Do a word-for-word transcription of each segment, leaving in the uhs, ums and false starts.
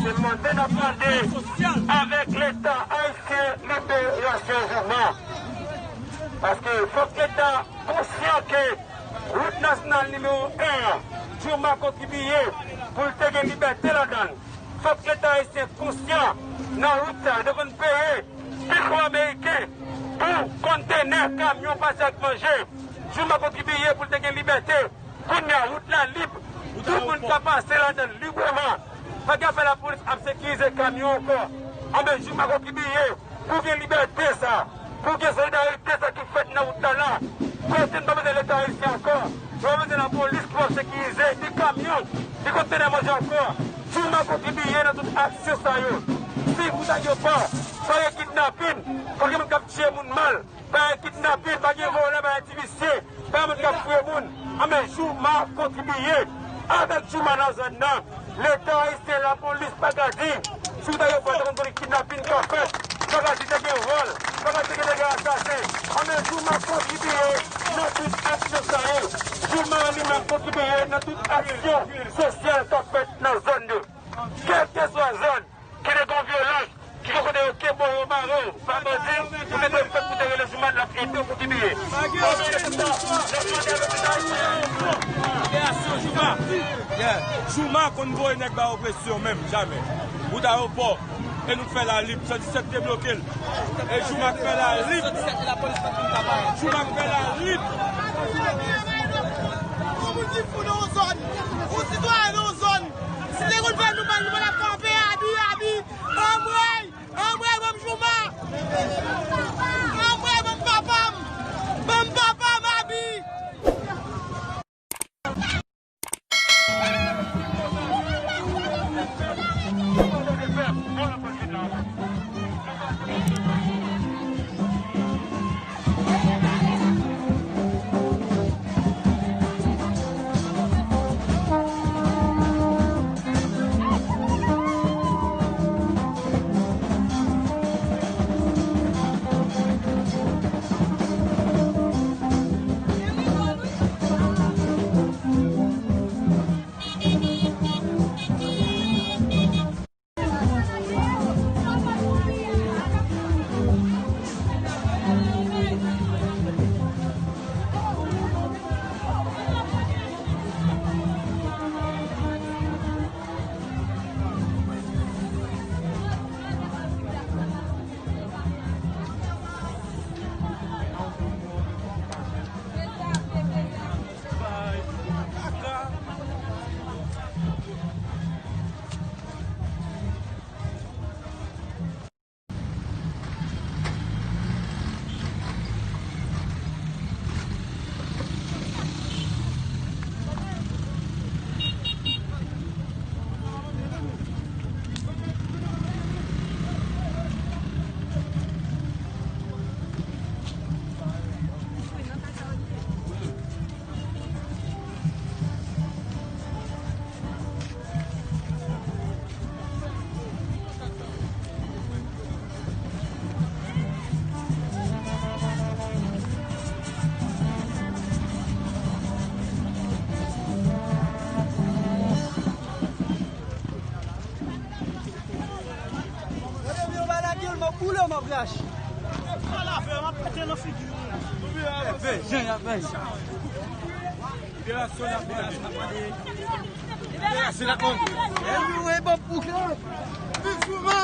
Se mande n ap mande avèk Leta ayisyen liberasyon Jouma. Paske fòk Leta konsyan ke wout nasyonal nimewo en an, Jouma kontribiye pou l te gen libète ladan l. Fòk Leta ayisyen konsyan nan wout sa yo, yo konn peye piko ameriken pou kontenè kamyon pase ak manje. Jouma kontribiye pou l te gen libète. Kounye a, wout la lib. Tout moun ka pase ladan l libreman. Pa gen afè lapolis ap sekirize kamyon ankò. Anben, Jouma kontribiye pou gen libète sa, pou gen solidarite sa ki fèt nan wout la la. Kote n pa bezwen Leta ayisyen ankò. Nou pa bezwen lapolis pou ap sekirize ni kamyon, ni kontenè manje ankò. Jouma kontribiye nan tout aksyon sa yo. Si wout la yo pa, pa gen kidnapin, pa gen moun k ap tiye moun mal. Pa gen kidnapin, pa gen vòlè, pa gen ti visye, pa gen moun k ap fouye moun. Anben, Jouma kontribiye. Avèk Jouma nan zòn nan, Leta ayisyen, lapolis pa ka di si wout la yo pa, ta konn gen kidnapin k ap fèt, pa ka di te gen vòl, pa ka di te gen asasen. Anben, Jouma kontribiye nan tout aksyon sa yo. Jouma li menm kontribiye nan tout aksyon sosyal k ap fèt nan zòn yo. Kèlkeswa zòn, ki te gen yon vyolans, ki gen kote yo kenbe w, yo mare w, pa bandi, ou te dwe fèt pou te rele Jouma, l ap ede w kontribiye. Liberasyon Jouma. Yeah. Jouma konn voye nèg ba opresyon menm, jamè. Wout ayewopò, e nou k fè la lib, san disèt te bloke l. E Jouma k fè la lib. Jouma k fè la lib. Yon moun ki fou nan yon zòn, yon sitwayen nan yon zòn, si te konn fè nou mal, nou pa t ap kanpe, Abi, Abi, anmwey, anmwey, ban m Jouma, anmwey, ban m papa m, ban m papa m, Abi. Gade vye bagay la, m ap boule, m ap rache. Fè jan y ap fè. Liberasyon n ap mande. Liberasyon n ap mande. Anmwey, ban m bouke. Viv Jouma!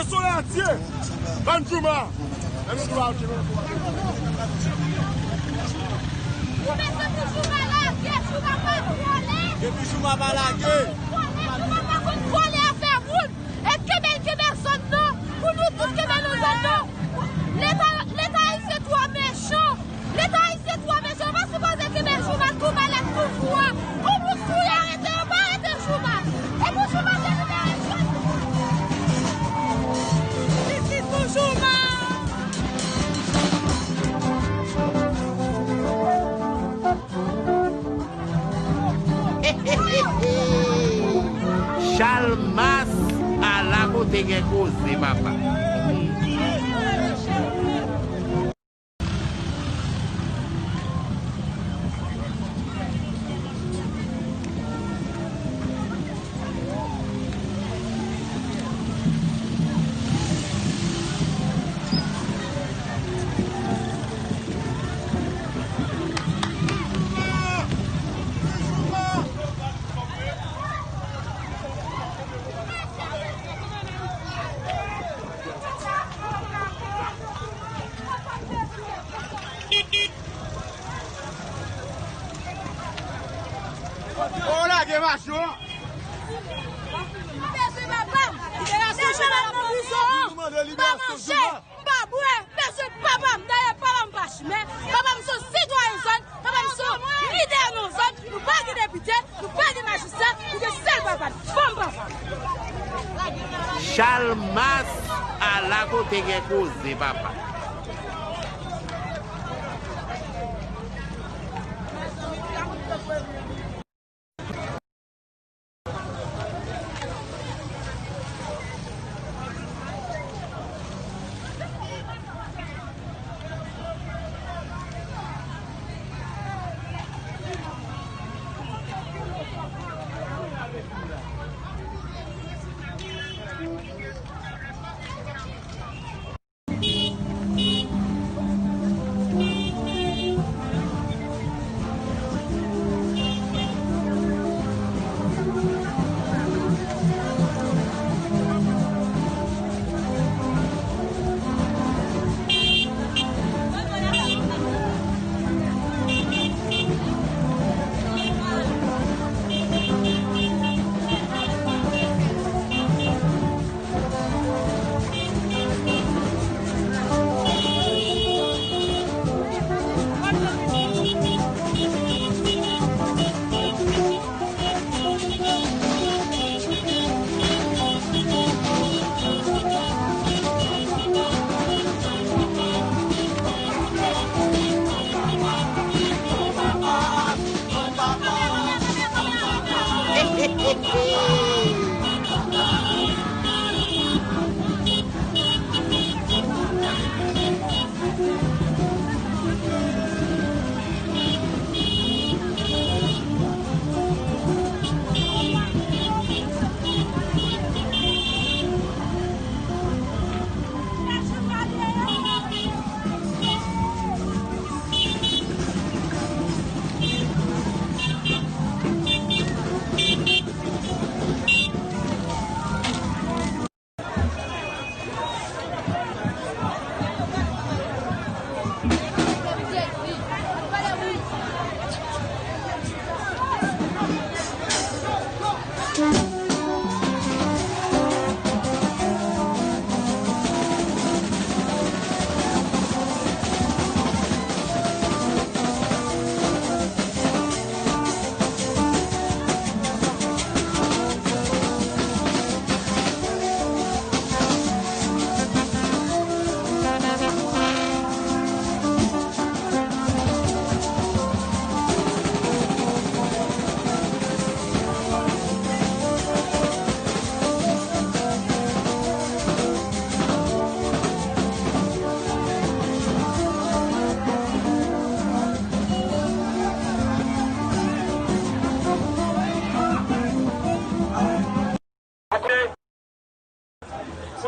Soyatye, ban Jouma. Ban Jouma, ok. Mesye, pou Jouma lage, Jouma pa vole. Depi Jouma pa lage. Jouma pa konn vole afè moun. E kenbe l kenbe zòn nan, pou nou tout kenbe nan zòn nan. Leta, Leta ayisyen twò mechan. Leta ayisyen twò mechan, yo pa sipoze kenbe Jouma tou malad tou fou a. Pou moun fou yo arete yo, pa arete Jouma. E pou Jouma te libere jodi. Jistis pou Jouma. Chalmas, ala kote gen koze, papa. Ou lage machin an. Liberasyon Jouma nan prizon an. Nou mande liberasyon Jouma. M pa bwè, bezwen papa m. Dayè, papa m pa chimè. Papa m se yon sitwayen zòn. Papa m se yon lidè nan zòn. Nou pa gen depite, nou pa gen majistra, nou gen sèl papa n. Ban m papa m. Chalmas, ala kote gen koze, papa.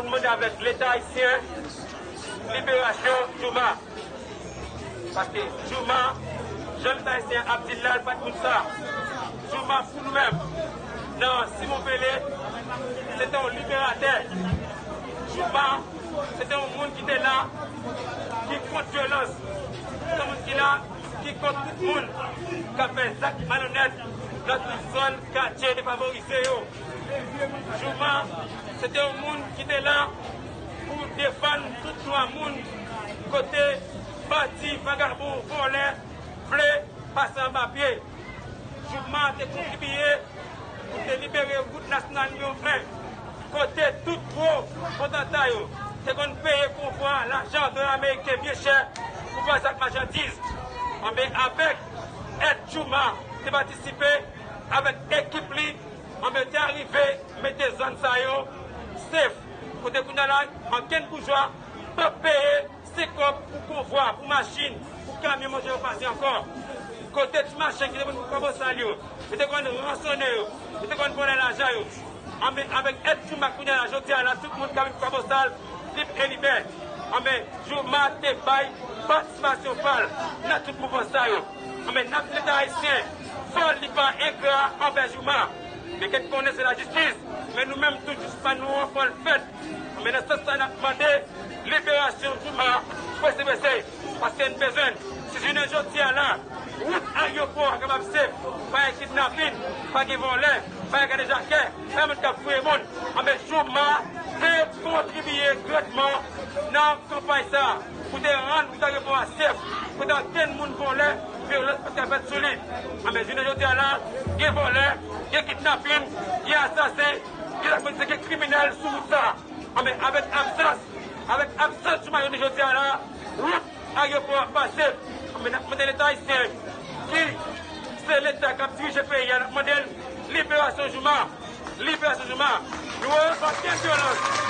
Pou n mande avèk Leta ayisyen liberasyon Jouma. Paske Jouma, jan Leta ayisyen ap di l la, l pa t moun sa. Jouma pou nou menm, nan Simon Pele, se te yon liberatè. Jouma, se te yon moun ki te la, ki kont vyolans. Se te yon moun ki la, ki kont tout moun k ap fè zak malonèt nan tout zòn katye defavorize yo. Jouma, se te yon moun ki te la pou defann tout dwa moun kote bandi, vagabon, vòlè vle pase anba pye. Jouma te kontribiye pou te libere wout nasyonal nimewo en, kote tout gwo potanta yo te konn peye konvwa lajan dola ameriken byen chè pou pase ak machandiz. Anben, avèk èd Jouma te patisipe avèk ekip li, anben, te arive mete zòn sa yo sef, kote kounye a la, ankenn boujwa p ap peye se kòb pou konvwa, pou machin, pou kamyon manje yo pase ankò. Kote ti machann ki te vin pou Kwabosal yo, yo te konn ransonnen yo, yo te konn vòlè lajan yo. Anben, avèk èd Jouma kounye a la, jodi a la, tout moun k ap viv Kwabosal lib e libè. Anben, Jouma te bay patisipasyon pa l nan tout mouvman sa yo. Anben, n ap di Leta ayisyen, fò l li pa engra anvè Jouma. Men ke n konnen se lajistis, men nou menm tou, jistis pa nou an, fò l fèt. Men nan sans sa, n ap mande liberasyon Jouma prese prese, paske n bezwen l. Si jounen jodi a la, wout ayewopò a kapab sef, pa gen kidnapin, pa gen vòlè, pa gen kadejakè, pa gen moun k ap fouye moun, anben Jouma te kontribiye grandman nan kanpay sa a, pou te rann wout ayewopò a sef, pou te ankenn moun vòlè, vyolans pa t ka fèt sou li. Anben jounen jodi a la, gen vòlè, gen kidnapin, gen asasen, gen lakondisyon, gen kriminèl sou wout sa a. Anben, avèk absans, avèk absans Jouma jounen jodi a la, wout ayewopò a pase. Anben, n ap mande Leta ayisyen, ki se Leta k ap dirije peyi a, n ap mande l liberasyon Jouma, liberasyon Jouma. Nou wè, pa gen vyolans.